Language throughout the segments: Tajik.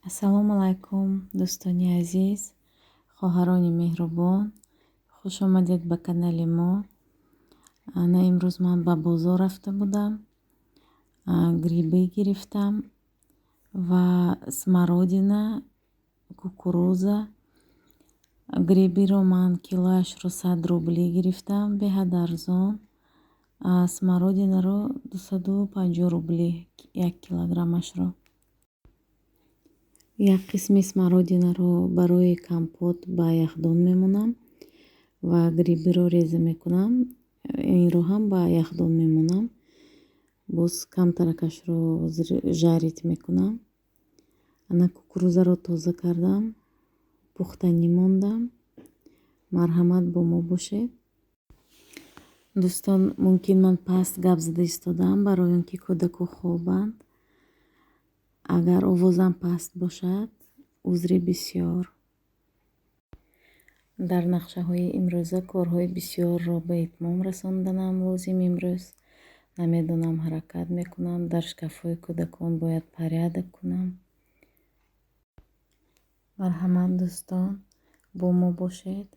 Ассалому алайкум, дӯстони азиз, хоҳарони меҳрубон. Хуш омадед ба канали мо. Ана имрӯз ман ба бозор рафта будам. Грибы гирифтам ва смородина, кукуруза. Грибыро ман килояшро 100 рублӣ гирифтам, беҳад арзон. Смородинаро 250 рублӣ як килограммашро. Як қисми смородинаро барои компот ба яхдон мемонам ва грибыро реза мекунам. Инро ҳам ба яхдон мемонам. Боз камтаракашро жарить мекунам. Ана кукурузаро тоза кардам, пухтанӣ мондам. Марҳамат, бо мо бошед. Дӯстон, мумкин ман паст гап зада истодаам, барои он ки кӯдаку хобанд. Агар овозам паст бошад, узри бисёр. Дар нақшаҳои имрӯза корҳои бисёрро ба итмом расонданам лозим имрӯз. Намедонам, ҳаракат мекунам, дар шкафҳои кӯдакон бояд порядок кунам. Марҳамат, дӯстон, бо мо бошед.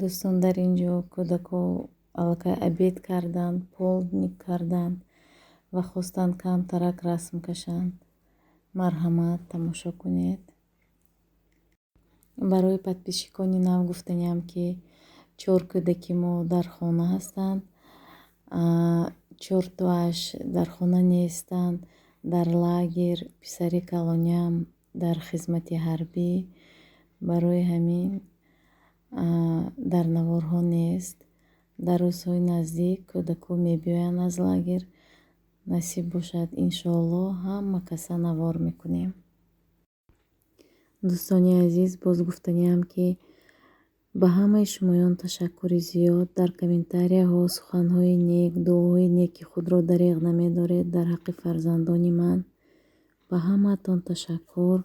Дӯстон, дар ин ҷо кӯдако аллакай обед карданд, полдник карданд ва хостанд камтарак расм кашанд. Марҳамат, тамошо кунед. Барои подписчикони нав гуфтаниам, ки чор кӯдаки мо дар хона ҳастанд. Чортоаш дар хона нестанд, дар лагер, писари калониам дар хизмати ҳарбӣ. Барои ҳамин дар наворҳо нест. Дар рӯзҳои наздик кӯдако мебиёянд аз лагер. Насиб бошад, иншоалло, ҳама каса навор мекунем. Дӯстони азиз, боз гуфтаниам, ки ба ҳамаи шумоён ташаккури зиёд. Дар комментарияҳо суханҳои нек, дуоҳои неки худро дареғ намедоред дар ҳаққи фарзандони ман. Ба ҳамаатон ташаккур.